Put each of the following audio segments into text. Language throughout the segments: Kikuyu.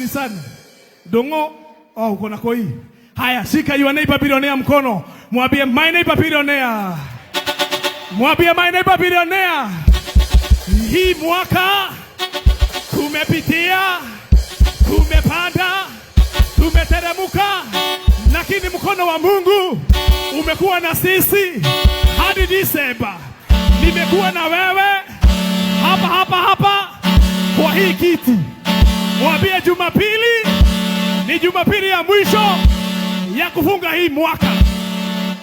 Tubadilishane. Dongo, oh, uko na koi. Haya, shika your neighbor billionaire mkono. Mwambie, "My neighbor billionaire." Mwambie, "My neighbor billionaire." Hii mwaka tumepitia, tumepanda, tumeteremuka, lakini mkono wa Mungu umekuwa na sisi hadi Disemba. Nimekuwa na wewe hapa hapa hapa kwa hii kiti. Mwambie Jumapili ni Jumapili ya mwisho ya kufunga hii mwaka.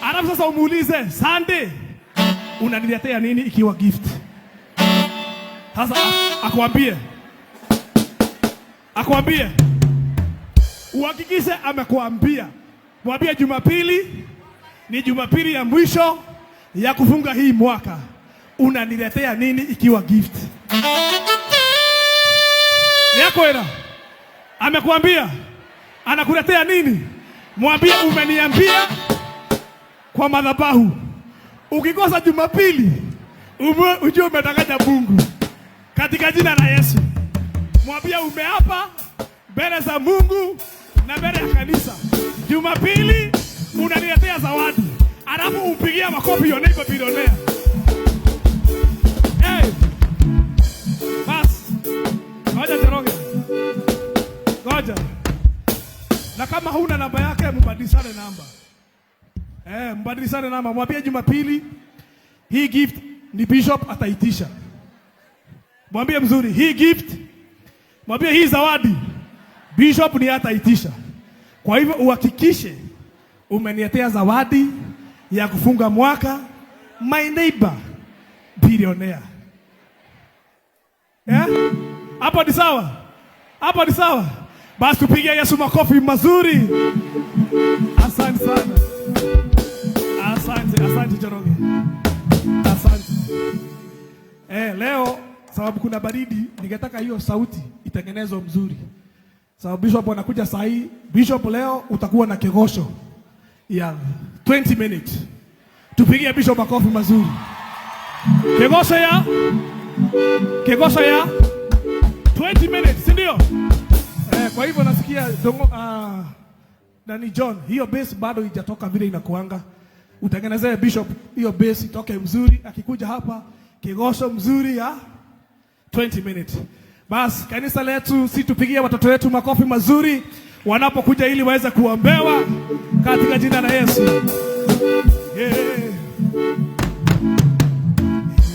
Alafu sasa umuulize, "Sunday unaniletea nini ikiwa gift?" Sasa akwambie, akwambie, uhakikishe amekuambia. Mwambie Jumapili ni Jumapili ya mwisho ya kufunga hii mwaka, unaniletea nini ikiwa gift? Ni yako era. Amekuambia anakuletea nini? Mwambie umeniambia kwa madhabahu, ukikosa Jumapili ujue umedanganya Mungu katika jina la Yesu. Mwambie umeapa mbele za Mungu na mbele ya kanisa, Jumapili unaniletea zawadi, alafu umpigie makofi your neighbor billionaire. Hey, bas, ngoja Njoroge, ngoja. Na kama huna namba yake, mbadilishane namba. Eh, mbadilishane namba, mwambie Jumapili hii gift ni bishop ataitisha. Mwambie mzuri, hii gift, mwambie hii zawadi bishop ni ataitisha. Kwa hivyo uhakikishe umeniletea zawadi ya kufunga mwaka, my neighbor billionaire. Eh? Hapo ni sawa? Hapo ni sawa? Basi tupige Yesu makofi mazuri. Asante sana. Asante, asante Njoroge. Asante. Eh, leo sababu kuna baridi, ningetaka hiyo sauti itengenezwe mzuri. Sababu bishop anakuja saa hii. Bishop, leo utakuwa na kigosho ya 20 minutes. Tupigie bishop makofi mazuri. Kigosho ya 20 minutes, si ndio? Eh, kwa hivyo nasikia dongo, nani John, hiyo bass bado haijatoka vile inakuanga. Utengenezee bishop hiyo bass itoke mzuri, akikuja hapa kigosho mzuri ya 20 minutes. Bas, kanisa letu, si tupigie watoto wetu makofi mazuri wanapokuja ili waweze kuombewa katika jina la Yesu. Yeah.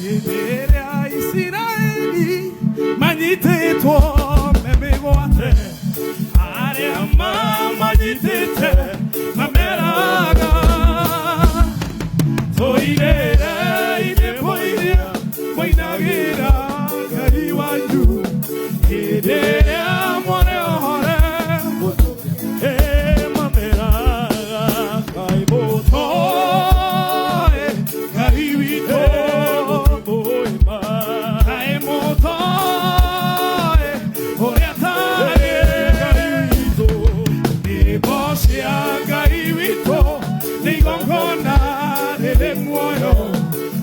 Hĩndĩ ĩrĩa Isiraeli manyitĩtwo me mĩgwate, arĩa mamanyitĩte mameraga, tũinĩre nyĩmbo iria mũinagĩra Ngai wanyu hĩndĩ ĩrĩa mwarĩ ohore. Mameraga, kaĩ mũtoĩ Ngai witũ, kaĩ mũtoĩ ũrĩa tarĩ Ngai witũ. Nyĩmbo cia Ngai witũ nĩ igongona rĩrĩ muoyo,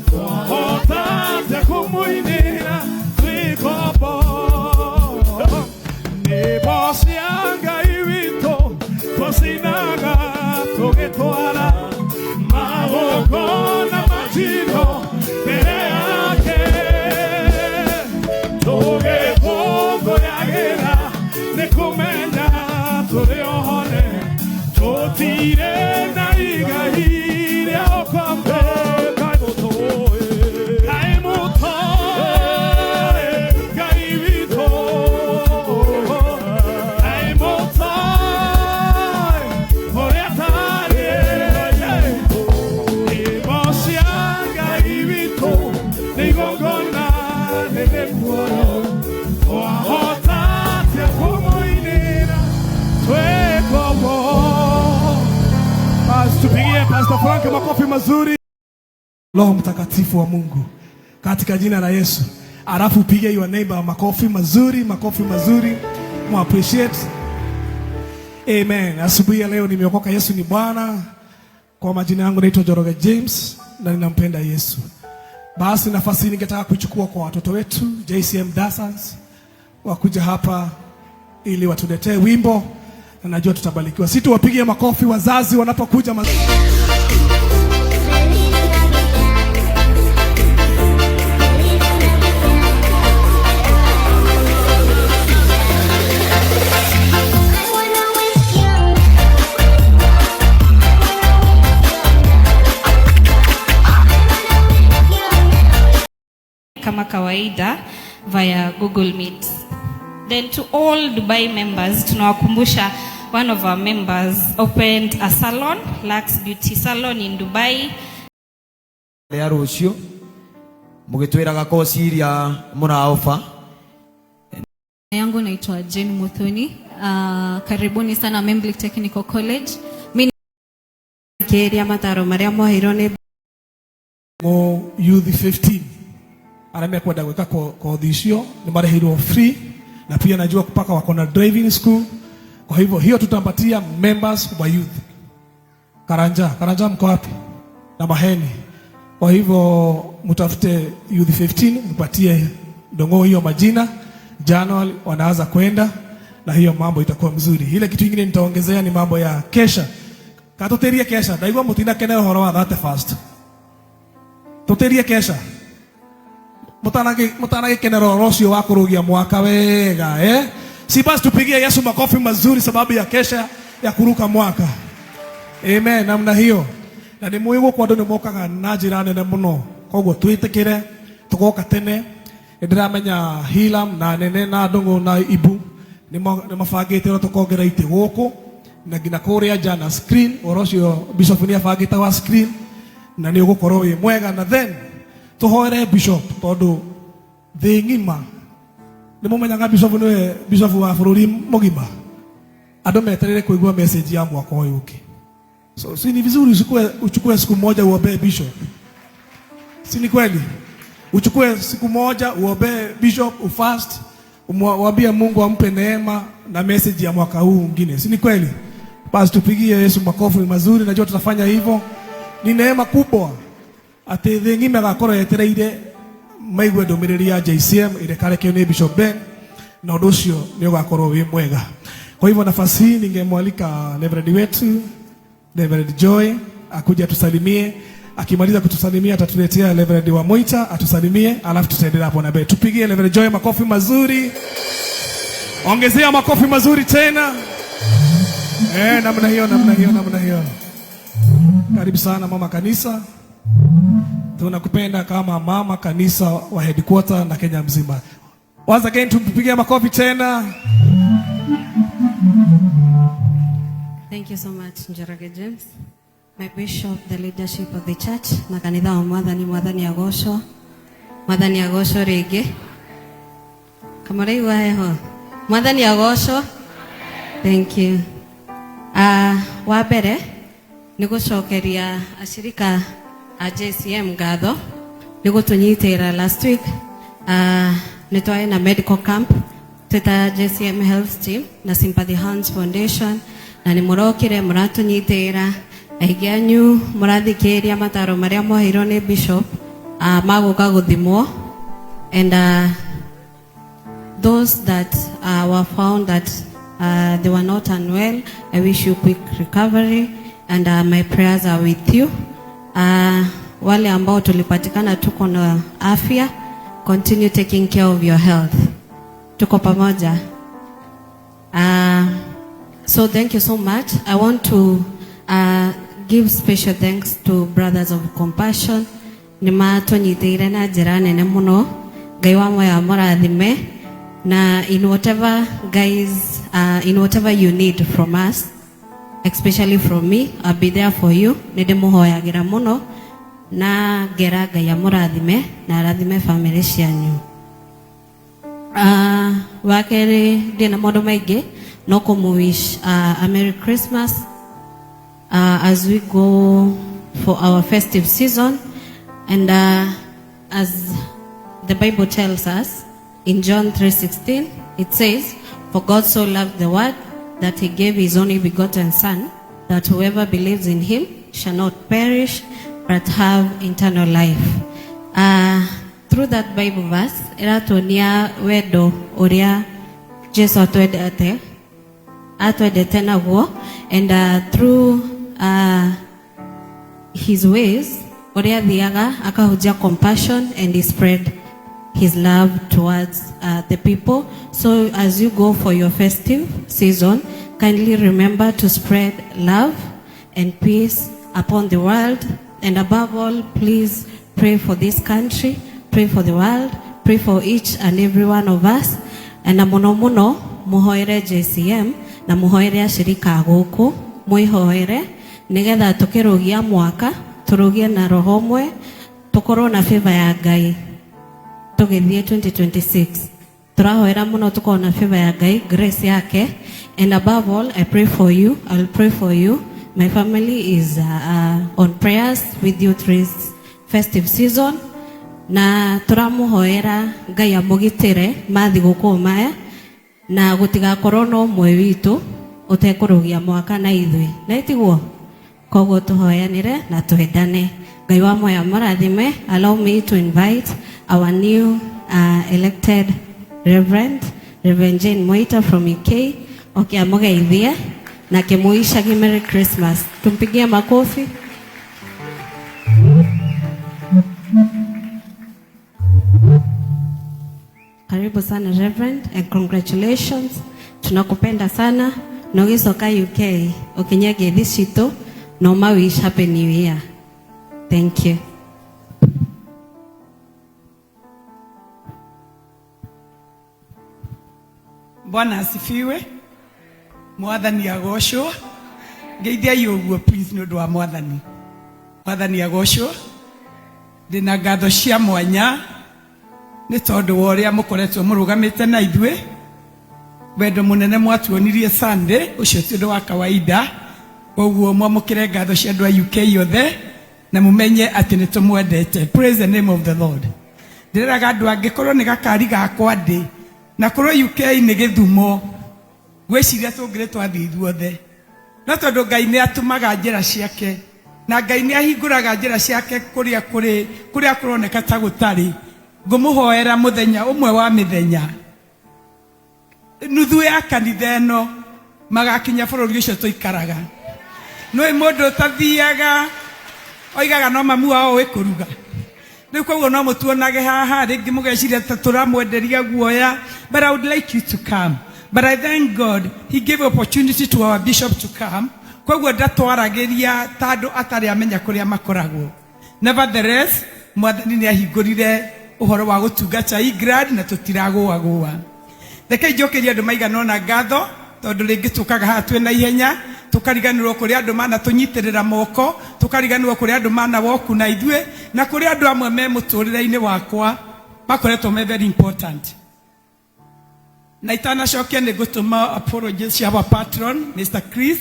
twahota atĩa kũmũinĩra twĩ ngombo? Nyĩmbo cia Ngai witũ twacinaga tũgĩtwara magongona ma njino mbere yake, tũgĩkũngũyagĩra nĩ kũmenya tũrĩ ohore, tũtirĩ na igai rĩa ũkombo. Kaĩ mũtoĩ Ngai witũ, kaĩ mũtoĩ ũrĩa tarĩ. Nyĩmbo cia Ngai witũ nĩ igongona rĩrĩ muoyo, twahota atĩa kũmũinĩra twĩ ngombo? Basi tupigie Pastor Frank makofi mazuri. Roho Mtakatifu wa Mungu katika jina la Yesu. Alafu upige your neighbor makofi mazuri, makofi mazuri, mu appreciate. Amen. Asubuhi ya leo nimeokoka, Yesu ni Bwana. Kwa majina yangu naitwa Njoroge James na ninampenda Yesu. Basi nafasi hii ningetaka kuchukua kwa watoto wetu JCM Dasans wakuja hapa. ili watuletee wimbo na najua tutabarikiwa. Si tuwapigie makofi wazazi wanapokuja. Kama kawaida via Google Meet. Then to all Dubai members, tunawakumbusha one of our members opened a salon, Lux Beauty Salon in Dubai. Rĩa rũciũ mũgĩtwĩraga koci iria mũraoba. Yangu naitwa Jane Muthoni. Karibuni sana Membley Technical College. Mimi Kĩria mataro marĩa mwaheirwo nĩ Mo Youth 15 arĩa mekwenda gwĩka kothi icio nĩ marĩhĩirwo free, na pia najua mpaka wako na driving school. Kwa hivyo hiyo tutampatia members wa youth. Karanja, Karanja mko wapi? Na Maheni. Kwa hivyo mtafute Youth 15 mpatie ndongo hiyo majina. January wanaanza kwenda na hiyo mambo itakuwa mzuri. Ile kitu kingine nitaongezea ni mambo ya kesha. Katuterie kesha. Ndaigua mutina kenera horo wa that fast. Tuterie kesha. Mutanagĩkenera ũhoro ũcio wa kũrũgia mwaka wega, eh? Si basi tupigie Yesu makofi mazuri sababu ya kesha ya kuruka mwaka. Amen, namna hiyo. Na nĩ mũĩ gũkũ andũ nĩ mokaga na njĩra nene mũno. Koguo twĩtĩkĩre tũgoka tene. Nĩ ndĩramenya Hilam na nene na Ndũng'ũ na Ibu nĩ mabangĩte ũrĩa tũkongera itĩ gũkũ na nginya kũrĩa nja na screen. Ũhoro ũcio Bishop nĩ abangĩte wa screen na nĩ ũgũkorwo wĩ mwega. Na then tũhoere Bishop tondũ thĩ ng'ima nĩ mũmenyaga Bishop nĩwe Bishop wa bũrũri mũgima. Andũ metereire kũigua message ya mwaka ũyũ ũngĩ. So si ni vizuri uchukue siku moja uombee Bishop? Si ni kweli? Uchukue siku moja uombee Bishop, ufast, uambie Mungu ampe neema na message ya mwaka huu mwingine. Si ni kweli? Basi tupigie Yesu makofi mazuri, najua tutafanya hivyo. Ni neema kubwa atĩ thĩ ng'ima ĩgakorwo yetereire maigue ndũmĩrĩri ya JCM ĩrekarekio nĩ Bishop Ben, na ũndũ ũcio nĩ ũgakorwo wĩ mwega. Kwa hivyo nafasi hii ningemwalika Reverend wetu Reverend Joy akuje atusalimie. Akimaliza kutusalimia atatuletea Reverend wa Moita atusalimie, alafu tutaendelea hapo na mbele. Tupigie Reverend Joy makofi mazuri. Ongezea makofi mazuri tena. Namna hiyo, namna hiyo, namna hiyo. Karibu sana mama kanisa. Tunakupenda kama mama kanisa wa headquarter na Kenya mzima. Once again tumpigie makofi tena. Thank you so much, Njoroge James. My bishop, the leadership of the church, na kanitha wa Mwathani, Mwathani agocwo. Mwathani agocwo rĩngĩ. Kamũraigua heho. Mwathani agocwo. Thank you. Wa mbere nĩ gũcokeria ashirika a JCM ngatho nĩ gũtũnyitĩra last week. Nĩ twarĩ na medical camp twĩta JCM Health Team na Sympathy Hands Foundation, na nĩ mũrokire mũratũnyitĩra. Aingĩ anyu mũrathikĩrĩria mataro marĩa mwaheirwo nĩ bishop magũka gũthimwo, and those that were found that they were not unwell, I wish you quick recovery, and my prayers are with you. Wale ambao tulipatikana tuko na afya, continue taking care of your health. Tuko pamoja. So thank you so much. I want to give special thanks to Brothers of Compassion. Nĩ matũnyitĩire na njĩra nene mũno. Ngai wa moyo amũrathime, na in whatever guys, in whatever you need from us, especially from me, I'll be there for you. Nĩ ndĩmũhoyagĩra mũno na ngera Ngai amũrathime na arathime family cianyu. Wa kerĩ, ndĩ na maũndũ maingĩ no kũmũ-wish a Merry Christmas as we go for our festive season, and as the Bible tells us in John 3:16, it says, "For God so loved the world that he gave his only begotten Son, that whoever believes in him shall not perish but have eternal life." Through that Bible verse, ĩratuonia wendo ũrĩa Jesu atwendete atwendete naguo and through his ways ũrĩa athiaga akahunjia compassion and he spread his love towards the people. So as you go for your festive season, kindly remember to spread love and peace upon the world. And above all, please pray for this country, pray for the world, pray for each and every one of us. And na muno muno muhoere JCM na muhoere ashirika a gũkũ, mwĩhoere nĩgetha tũkĩrũgia mwaka tũrũgie na roho ũmwe, tũkorwo na favor ya Ngai tũgĩthiĩ 2026. Tũrahoera mũno tũkorwo na favor ya Ngai, grace yake. And above all, I pray for you. I will pray for you. My family is on prayers with you through this festive season, na tũramũhoera Ngai amũgitĩre mathigũkũ maya na gũtigakorwo na ũmwe witũ ũtekũrũgia mwaka na ithuĩ, na itiguo. Koguo tũhoyanĩre na twendane. Ngai wa moya mũrathime. Allow me to invite our new elected Reverend, Reverend Jane Moita from UK, okay, amũgeithie na kĩmũicagi Merry Christmas. Tumpigie makofi. Karibu sana Reverend, and congratulations. Tunakupenda sana na ũgĩcoka UK ũkinye ngeithi citũ na ũma wish happy new year. Thank you. Bwana asifiwe. Mwathani agocwo. Ngeithiai ũguo please nĩ ũndũ wa Mwathani. Mwathani agocwo. Ndĩna ngatho cia mwanya nĩ tondũ wa ũrĩa mũkoretwo mũrũgamĩte na ithuĩ, wendo mũnene mwatuonirie Sunday ũcio ti ũndũ wa kawaida. Koguo mwamũkĩre ngatho cia andũ a UK othe na mũmenye atĩ nĩ tũmwendete. Praise the name of the Lord. Ndĩreraga andũ angĩkorwo nĩ gakari gakwa ndĩ na korwo UK nĩ gĩthumo, gwĩciria tũngĩrĩ twathiĩ ithuothe, no tondũ Ngai nĩ atũmaga njĩra ciake na Ngai nĩ ahingũraga njĩra ciake kũrĩa kũrĩ kũrĩa kũroneka ta gũtarĩ. Ngũmũhoera mũthenya ũmwe wa mĩthenya nuthu ya kanitha ĩno magakinya bũrũri ũcio tũikaraga. Nĩ mũndũ ũtathiaga oigaga no mamu wao ũĩ kũruga. Rĩu koguo no mũtuonage haha rĩngĩ mũgeciria ta tũramwenderia guoya, but I would like you to come. But I thank God he gave opportunity to our bishop to come, koguo ndatwaragĩria ta andũ atarĩ amenya kũrĩa makoragwo. Nevertheless, Mwathani nĩ ahingũrire ũhoro wa gũtungata England na tũtiragũagũa. Reke njokerie andũ maigana ũna ngatho, tondũ rĩngĩ tũkaga haha twĩ na ihenya tũkariganĩrwo kũrĩ andũ mana tũnyitĩrĩra moko, tũkariganĩrwo kũrĩ andũ mana woku na ithuĩ, na kũrĩ andũ amwe me mũtũrĩre-inĩ wakwa makoretwo me very important. Na itanacokia nĩ ngũtũma apologies cia our patron Mr. Chris.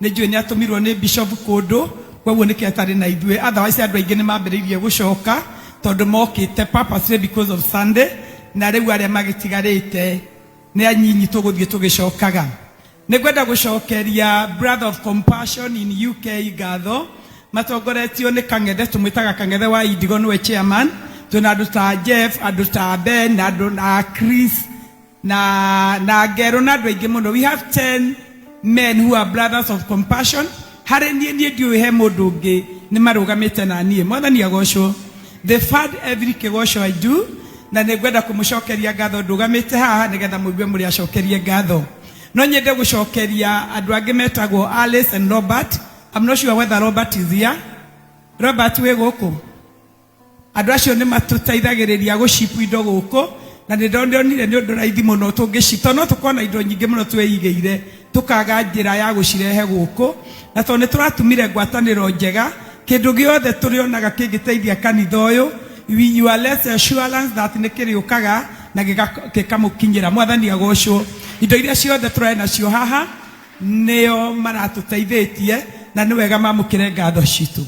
Nĩ njũĩ nĩ atũmirwo nĩ bishop kũndũ, koguo nĩkĩo atarĩ na ithuĩ. Otherwise andũ aingĩ nĩ mambĩrĩirie gũcoka tondũ mokĩte purposely because of Sunday, na rĩu arĩa magĩtigarĩte nĩ anyinyi tũgũthiĩ tũgĩcokaga. Nĩ ngwenda gũcokeria Brother of Compassion in UK ngatho, matongoretio nĩ Kang'ethe, tũmwĩtaga Kang'ethe wa Indigo, nĩwe chairman. Twĩna andũ ta Jeff, andũ ta Ben, na andũ na Chris na Ngero na andũ aingĩ mũno. We have 10 men who are Brothers of Compassion. Harĩ niĩ, niĩ ndiũĩ he mũndũ ũngĩ, nĩ marũgamĩte na niĩ. Mwathani agocwo. They fund every kĩgoco I do, na nĩ ngwenda kũmũcokeria ngatho ndũgamĩte haha nĩgetha mũigue mũrĩ acokerie ngatho. No nyende gũcokeria andũ angĩ metagwo Alice and Robert. I'm not sure whether Robert is here. Robert wĩ gũkũ? Andũ acio nĩ matũteithagĩrĩria gũcipu indo gũkũ, na nĩ ndonire nĩ ũndũ raithi mũno tũngĩci, tondũ no tũkorwo na indo nyingĩ mũno twĩigĩire tũkaga njĩra ya gũcirehe gũkũ, na tondũ nĩ tũratumire ngwatanĩro njega, kĩndũ gĩothe tũrĩonaga kĩngĩteithia kanitha ũyũ, you are less assurance that nĩ kĩrĩũkaga na gĩkamũkinyĩra. Mwathani agocwo. Indo iria ciothe tũrarĩ nacio haha nĩo maratũteithĩtie, na nĩ wega mamũkĩre ngatho citũ.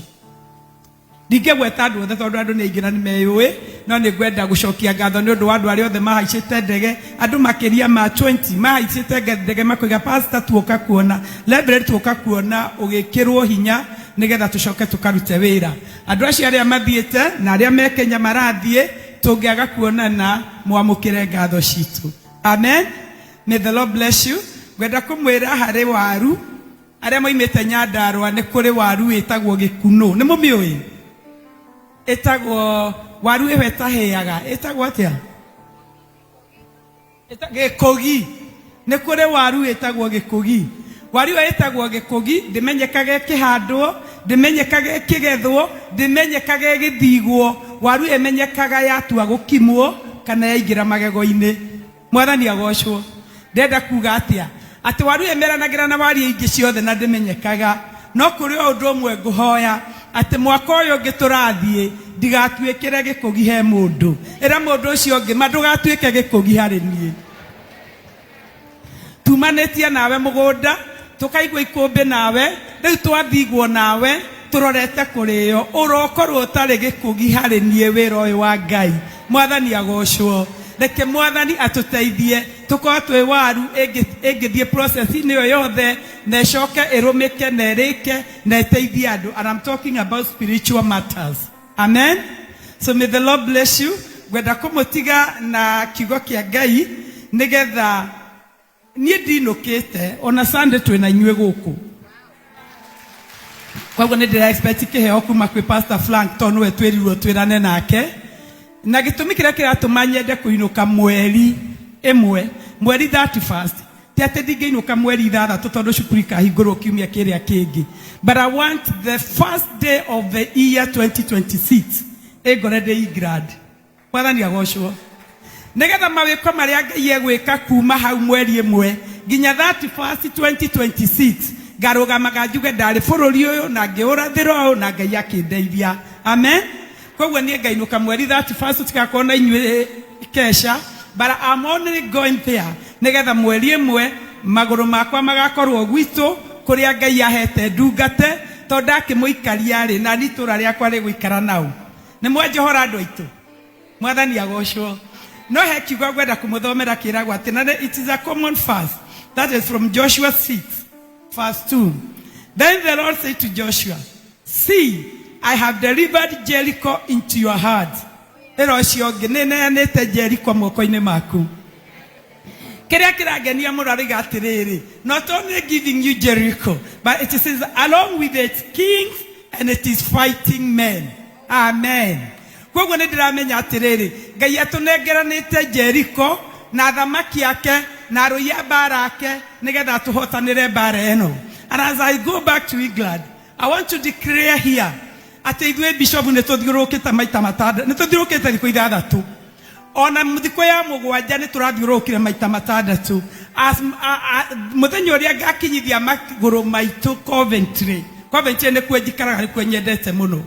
Ndingĩgweta andũ othe tondũ andũ nĩ aingĩ na nĩ meyũĩ, no nĩ ngwenda gũcokia ngatho nĩ ũndũ wa andũ arĩa othe mahaicĩte ndege. Andũ makĩria ma 20 mahaicĩte ndege makoiga, "Pastor, tuoka kuona Reverend, tuoka kuona ũgĩkĩrwo hinya nĩgetha tũcoke tũkarute wĩra." Andũ acio arĩa mathiĩte na arĩa me Kenya marathiĩ, tũngĩaga kuonana, mwamũkĩre ngatho citũ. Amen. May the Lord bless you. Ngwenda kũmwĩra harĩ waru arĩa moimĩte Nyandarũa nĩ kũrĩ waru ĩtagwo gĩkunũ. Nĩ mũmĩũĩ? Ĩtagwo waru ĩyo ĩtahĩaga. Ĩtagwo atĩa? Gĩkũgi. Nĩ kũrĩ waru ĩtagwo gĩkũgi. Waru ĩyo ĩtagwo gĩkũgi ndĩmenyekaga ĩkĩhandwo, ndĩmenyekaga ĩkĩgethwo, ndĩmenyekaga ĩgĩthigwo. Waru ĩyo ĩmenyekaga yatua gũkimwo kana yaingĩra magego-inĩ. Mwathani agocwo. Ndĩrenda kuga atĩa? Atĩ waru ĩyo ĩmeranagĩra na waru ingĩ ciothe na ndĩmenyekaga. No kũrĩ o ũndũ ũmwe ngũhoya, atĩ mwaka ũyũ ũngĩ tũrathiĩ ndigatuĩkĩre gĩkũgi he mũndũ. Ĩra mũndũ ũcio ũngĩ, ma ndũgatuĩke gĩkũgi harĩ niĩ. Tumanĩtie nawe mũgũnda, tũkaigua ikũmbĩ nawe, rĩu twathigwo nawe, tũrorete kũrĩo. Ũrokorwo ũtarĩ gĩkũgi harĩ niĩ wĩra ũyũ wa Ngai. Mwathani agocwo. Reke Mwathani atũteithie tũkorwo twĩ waru ĩngĩthiĩ process-inĩ ĩyo yothe na ĩcoke ĩrũmĩke na ĩrĩke na ĩteithie andũ. And I'm talking about spiritual matters. Amen. So may the Lord bless you. Ngwenda kũmũtiga na kiugo kĩa Ngai nĩgetha niĩ ndinũkĩte ona Sunday twĩna inyuĩ gũkũ. Koguo nĩ ndĩra expect kĩheo kuma kwĩ Pastor Frank tondũ nĩwe twĩrirwo twĩrane nake. Na gĩtũmi kĩrĩa kĩratũma nyende kũinũka mweri ĩmwe, mweri 31st, ti atĩ ndingĩinũka mweri ithathatũ tondũ cukuru ikahingũrwo kiumia kĩrĩa kĩngĩ. But I want the first day of the year 2026 ĩngore ndĩ England. Mwathani agocwo. Nĩgetha mawĩko marĩa Ngai egwĩka kuma hau mweri ĩmwe nginya 31st 2026 ngarũgamaga njuge ndarĩ bũrũri ũyũ na ngĩũrathĩra ũũ na Ngai akĩndeithia. Amen. Koguo niĩ ngainũka mweri 31st tũtigakorwo na inyuĩ kesha, but I'm only going there nĩgetha mweri ĩmwe magũrũ makwa magakorwo gwitũ kũrĩa Ngai ahete ndungate, tondũ ndakĩmũikaria rĩ, nani itũra rĩakwa rĩgũikara nau. Nĩ mwanjohora andũ aitũ. Mwathani agocwo. No he kiugo ngwenda kũmũthomera kĩragwo atĩ, na it is a common verse, that is from Joshua 6 verse 2. Then the Lord said to Joshua, See, I have delivered Jericho into your hand. Ĩra ũcio ũngĩ, nĩ neanĩte Jericho moko-inĩ maku. Kĩrĩa kĩrangenia mũno arauga atĩrĩrĩ, not only giving you Jericho, but it says along with its kings and it is fighting men. Amen. Koguo nĩ ndĩramenya atĩrĩrĩ, Ngai atũnengeranĩte Jericho na athamaki ake na arũi a mbara ake nĩgetha atũhotanĩre mbara ĩno. And as I go back to England, I want to declare here atĩ ithuĩ bishop nĩ tũthiũrũrũkĩte maita matandatũ, nĩ tũthiũrũrũkĩte thikũ ithathatũ. Ona thikũ ya mũgwanja nĩ tũrathiũrũrũkire maita matandatũ. Mũthenya ũrĩa ngakinyithia magũrũ maitũ Coventry. Coventry nĩkuo njikaraga, nĩkuo nyendete mũno.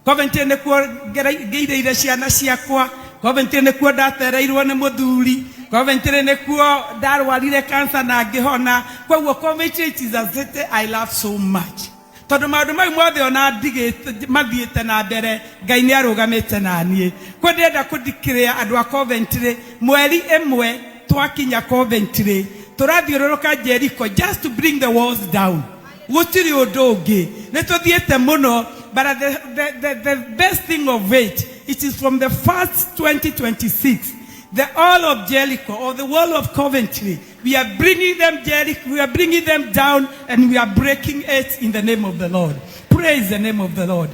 Coventry nĩkuo ngĩirĩire ciana ciakwa. Coventry nĩkuo ndatereirwo nĩ mũthuri. Coventry nĩkuo ndarwarire cancer na ngĩhona. Koguo Coventry it is a city I love so much. Tondũ maũndũ mau mothe ona ndigĩte mathiĩte na mbere, Ngai nĩ arũgamĩte na niĩ. Koguo ndĩrenda kũ declare andũ a Coventry, mweri ĩmwe twakinya Coventry, tũrathiũrũrũka Jericho just to bring the walls down. Gũtirĩ ũndũ ũngĩ. Nĩ tũthiĩte mũno, but the best thing of it, it is from the first 2026, the all of Jericho or the wall of Coventry, we are bringing them Jericho, we are bringing them down and we are breaking it in the name of the Lord. Praise the name of the Lord.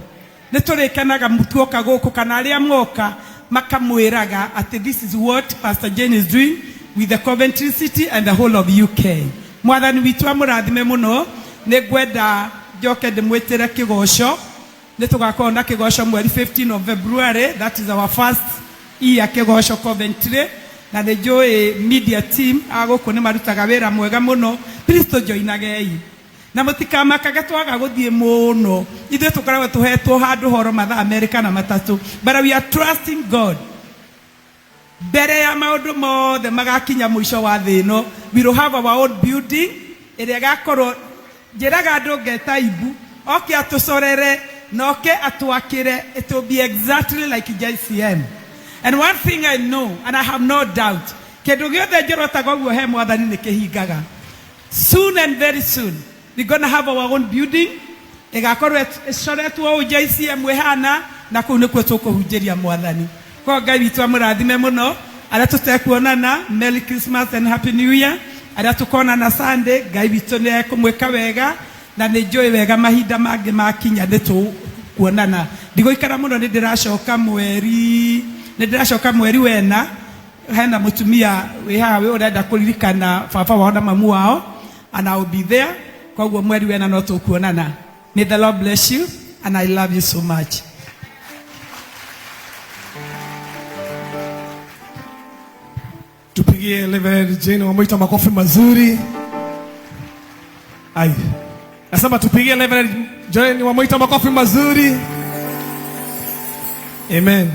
Nĩ tũrĩkenaga tuoka gũkũ kana arĩa moka makamwĩraga atĩ this is what Pastor Jane is doing with the Coventry City and the whole of UK. Mwathani witũ amũrathime mũno. Nĩ ngwenda njoke ndĩmwĩtĩre kĩgoco. Nĩ tũgakorwo na kĩgoco mweri 15 of February, that is our first year kĩgoco Coventry. Na nĩ njũĩ media team a gũkũ nĩ marutaga wĩra mwega mũno. Please tũjoinagei. Na mũtikamakage twaga gũthiĩ mũno. Ithuĩ tũkoragwo tũhetwo handũ horo mathaa merĩ kana matatũ. But we are trusting God. Mbere ya maũndũ mothe magakinya mũico wa thĩ ĩno, we will have our own building ĩrĩa ĩgakorwo njĩraga andũ ngeta ibu oke atũcorere na oke atwakĩre. It will be exactly like JCM. And one thing I know and I have no doubt, kĩndũ gĩothe njorotaga ũguo he Mwathani nĩ kĩhingaga. Soon and very soon we gonna have our own building ĩgakorwo ĩcoretwo ũũ JCM ĩhana, na kũu nĩkuo tũkũhunjĩria Mwathani. Kwa Ngai witũ amũrathime mũno. Arĩa tũtekuonana, Merry Christmas and Happy New Year. Arĩa tũkonana Sunday, Ngai witũ nĩ ekũmwĩka wega na nĩ njũĩ wega mahinda mangĩ makinya nĩ tũkuonana. Ndigũikara mũno, nĩ ndĩracoka mweri, nĩ ndĩracoka mweri wena. Hena mũtumia wĩ haha wĩ ũrenda kũririkana baba wao na mamu wao, and I will be there. Koguo mweri wena no tũkuonana. May the Lord bless you and I love you so much. Tupigie Reverend Jane Wamwita makofi mazuri. Ai. Nasema tupigie Reverend Jane Wamwita makofi mazuri. Amen.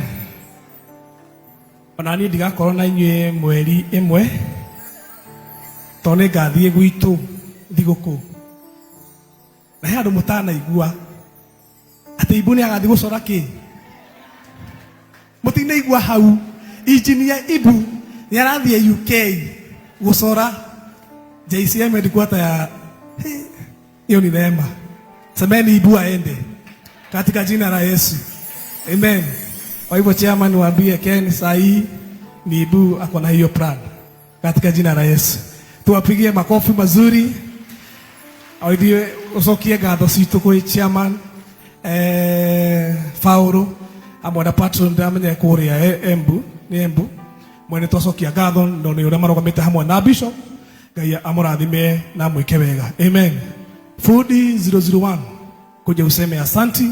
Ona niĩ ndigakorwo na inyuĩ mweri ĩmwe tondũ nĩ ngathiĩ gwitũ thigũkũ na he andũ mũtanaigua atĩ Ibu nĩ agathiĩ gũcora kĩ mũtinaigua hau. Injinia Ibu nĩ arathiĩ UK gũcora JCM headquarter ya hiyo ni neema. Semeni Ibu aende katika jina la Yesu. Amen. Kwa hivyo chairman, waambie Ken sahi ni Ibu ako na hiyo plan katika jina la Yesu. Tuwapigie makofi mazuri. Oithie ucokie ngatho citũ kwĩ chairman Faũrũ hamwe na patron ndamenya kũrĩa Embu nĩ Embu mwene, twacokia ngatho no nĩ ũrĩa marũgamĩte hamwe na bishop. Ngai amũrathime na amwĩke wega. Amen. Fudi 001, kuja useme asanti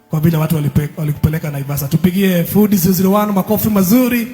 kwa vile watu walikupeleka Naivasha. Tupigie Fudi 001 makofi mazuri.